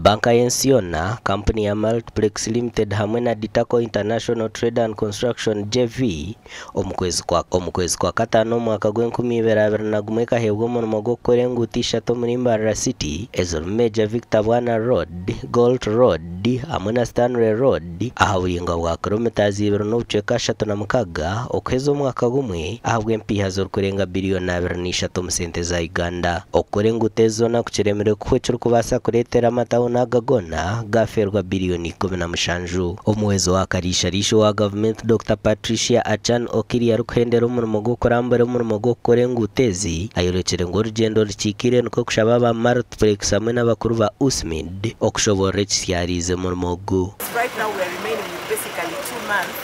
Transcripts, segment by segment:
Banka y'ensi yoona, kampuni ya Multiplex Limited hamwe na Ditaco International Trade and Construction JV omu kwezi kwa omu kwezi kwa kataano omwaka gw'e2021 ekaheebwa omurimo gw'okukora enguuto ishatu omuri Mbarara City ezirimu Major Victor Bwana Road, Galt Road hamwe na Stanley Road aha buraingwa bwa kilomita 2.36 okuheza omwaka gumwe ahabw'empiiha zirikurenga biriyoni 23 omu sente za Uganda. Okukora enguuto ezi zoona kukiremire kuhwa ekirikubaasa kureetera amatawuni aga goona gaafeerwa biriyoni 17. Omuhwezi wa kariisha-riisha owa gavumenti Dokita Patricia Achan Okiri arikuhendera omurimo gw'okurambura omurimo gw'okukora enguuto ezi ayorekire ngu orugyendo rukikiire nikwo kushaba aba Multiplex hamwe n'abakuru ba USMID okushoboorora ekitsyariize omurimo ogu. Right now we are remaining with basically 2 months.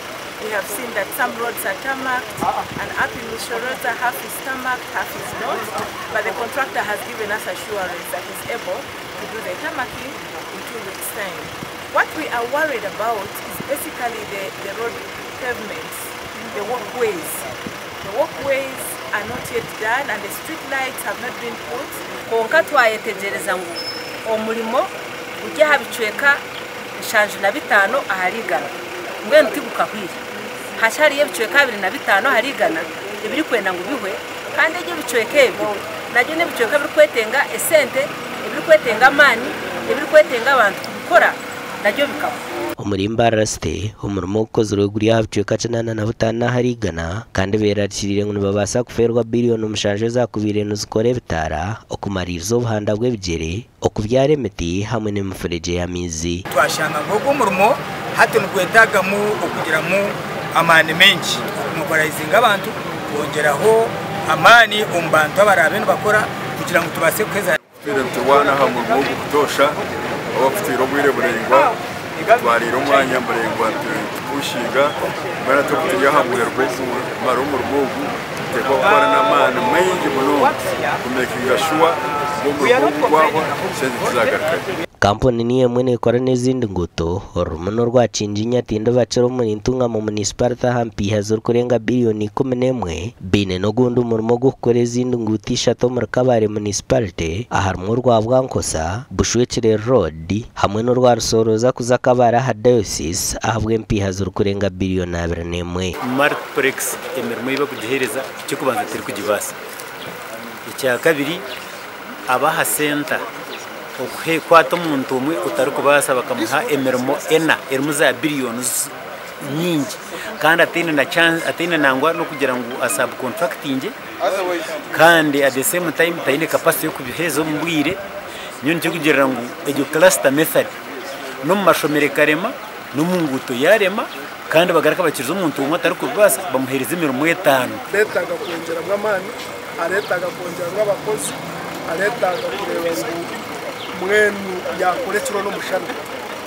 We have seen that some roads are tarmacked and up in Mushoroza half is tarmacked, half is not. But the contractor has given us assurance that he's able to do the tarmacking in 2 weeks' time. What we are worried about is basically the road pavements, the walkways. The walkways are not yet done and the street lights have not been put. Konka twayetegyereza ngu omurimo guri aha bicweka 75 ahari 100, mbwenu tigukahwire, hakyariyo ebicweka 25 ahari 100 ebirikwenda ngu bihwe. Kandi ebyo ebicweka ebyo nabyo n'ebicweka ebirikwetenga esente, ebirikwetenga amaani, ebirikwetenga abantu kubikora nabyo bikahwa. Omuri Mbarara City omurimo ogukozirwe guri aha bicweka 85 ahari 100 kandi beerarikiriire ngu nibabaasa kufeerwa biriyoni 7 ezakubaire nizikora ebitaara, okumariiriza obuhanda bw'ebigyere, okubyara emiti hamwe n'emifuregye y'amaizi. Twashanga ngu ogwo omurimo hati nigwetagamu okugiramu amaani maingi, okumobilizinga abantu, kwongyeraho amaani omu bantu abaraabe nibakora kugira ngu tubaase kuheza. Twire niturwana aha murimo ogu kutoosha oba kutwire obwire buraingwa, twariire omwanya muraingwa tupushinga. Mbwenu hati turi aha muheru gw'okumara omurimo ogu, tuteekwa kukora n'amaani maingi munonga kumakinga sure ngu omurimo ogu gwahwa, sente tizagarukayo. Kampuni niyo emwe nekora n'ezindi nguuto orurimu n'orwa Kingi Nyatindi bakira omuri Ntungamo Municipality aha mpiiha zirikurenga biriyoni 11. Baine n'ogundi murimo gw'okukora ezindi nguuto ishatu omuri Kabale Municipality, aharimu orwa Bwankosa, Bushwekire Road hamwe n'orwa Rusoroza kuza Kabale aha Diocese ahabw'empiiha zirikurenga biriyoni 21. Multiplex emirimo ei bakugiheereza, ekyokubanza terikugibaasa, ekya kabiri abaha senta okukwata omuntu omwe otarikubaasa bakamuha emirimo ena erimu za biriyoni nyingi kandi ataine na chance, ataine nangwa n'okugira ngu asubcontractinge, kandi at the same time taine capacity y'okubiheza omu bwire. Nyowe nikyo kugirira ngu egyo cluster method n'omu mashomero ekarema, n'omu nguuto yarema, kandi bagaruka bakiriza omuntu omwe atarikubibaasa bamuheereza emirimo etaano. Areetaaga kwongyeramu amaani, areetaaga kwongyeramu abakozi, areetaaga kureeba ngu mwenu yakora ekiro n'omushana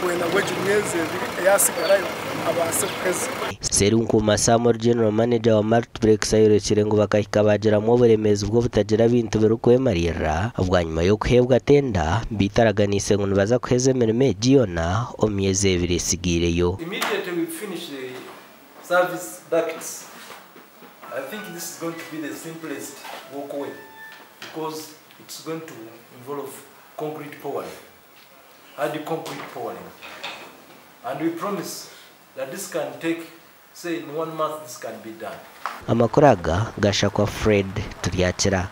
kwenda ngu egi myezi 2 eyasigarayo abaase kuheza. Serunkuma Samuel, General Manager wa Multiplex, ayorekire ngu bakahika bagiramu oburemeezi bw'obutagira bintu birikwemarira bwanyima y'okuheebwa tenda, bitaraganiise ngu nibaza kuheza emirimo egi yoona omu myezi 2 esigiireyo. Immediately we finish the service ducts. I think this is going to be the simplest walkway because it's going to involve concrete pouring, hard concrete pouring. And we promise that this can take, say, in one month this can be done. Amakuru aga gashakwa Fred Turyakira.